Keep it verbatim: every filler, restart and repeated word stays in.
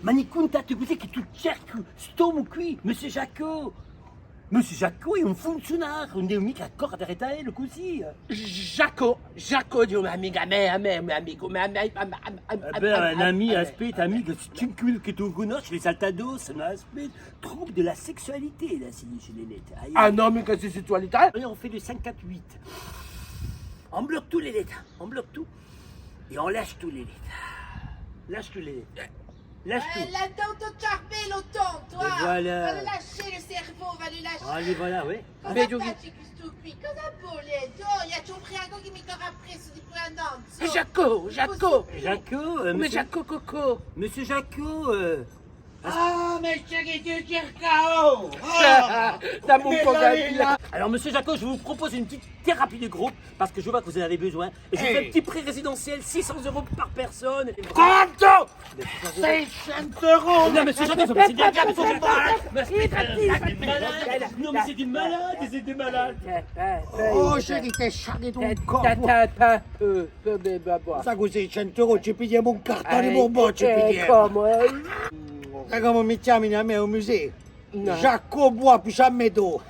Ma mi cuntate cusì chì tù cerchi st'omu quì, Monsieur Jacot? Monsieur Jacot hè un funziunaru, ùn devi micca corre daretu à ellu cusì, eh. Jacot, Jacot, Diu, ma amicu à mè, à mè, un amicu, ma à mè, à mè, à mè, à mè, à mè. Eh ben, un ami, aspetta, amicu, cinque minutes chì tù cunnosci, li salta addossu, nò, aspetta. Trouble de la sexualité, là, si dice in lettre. Ah, ah, nò, micca di sessualità. Allez, on fait le cinquante-huit. On bloque toutes les lettres, on bloque tout. Et on lâche toutes les lettres. Lâche toutes les lettres. Lâche tout. Eh, là, t'as ton cervello tonto, hein. Et voilà. Va le lâcher, le cerveau, va le lâcher. Allez, voilà, oui. Cosa facciu cù stu quì? Cosa vole? Oh, eiu ci aghju un briacu chì mi corre appressu dipoi un annu. Jacot, Jacot. Jacot, euh, monsieur Jacot Coco. Monsieur Jacot, euh, ah, ma chè chì tù cerchi, oh! Ah, dammi un pò di... Alors, monsieur Jacot, je vous propose une petite thérapie de groupe parce que je vois que vous en avez besoin. Et je vous fais un petit prêt résidentiel, six cents euros par personne. Quantu? Seicentu euros! Non, mais c'est gentil, c'est des gars, c'est des malades. Non, mais c'est des malades, c'est des malades. Oh, chè chì t'hè sciatu un colpu. Sà, cù seicentu euros ci pigliemu un cartone Bourbon, ci pigliemu. Sai cumu mi chjamanu à mè à u museu? Nò. Jacot Bois, plus jamais d'eau.